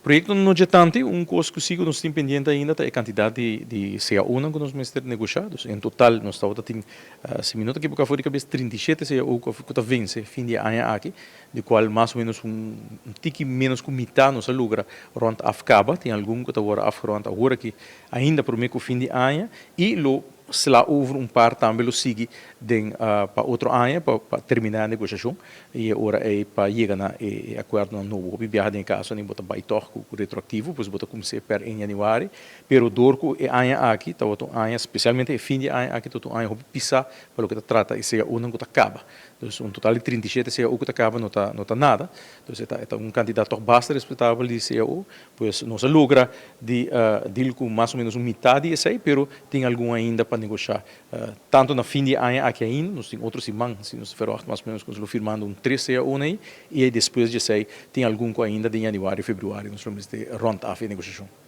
Proyecto no tanto, un cos cu sigur nos tin pendiente ainda ta e cantidad di CAO ku nos mester negocia. Dus en total nos ta tin, si mi no ta ekivoca for di cabes, 37 CAO cu ta vence fin di aña aki, di cual mas o menos un tiki menos cu mitar nos a logra rond af caba. Tin algun cu ta awor afgerond awor aki ainda prome cu fin di aña y lo sla over un par tambe, lo sigui den pa otro aña pa termina e negociacion y ora ey pa yega na e acuerdo nobo. Hopi biaha den caso nan bo ta bay toch cu retroactivo, pues bo ta cuminsa per 1 januari, pero door cu e aña aki ta un aña, especialmente e fin di aña aki, ta un aña hopi pisa pa loke ta trata e CAO nan cu ta caba. Dus un total di 37 CAO cu ta caba no ta nada. Dus e ta un cantidad toch basta respetabel di CAO. Pues nos a logra di deal cu mas o menos un mitar di esey, pero tin algun ainda pa negocia. Tanto na fin di aña aki ainda, nos tin otro siman, si nos verwacht mas o menos cu nos firmando un 3 CAO ey, y ey despues di esey tin algun ainda di januari, februari, nos lo rond af e negociacion.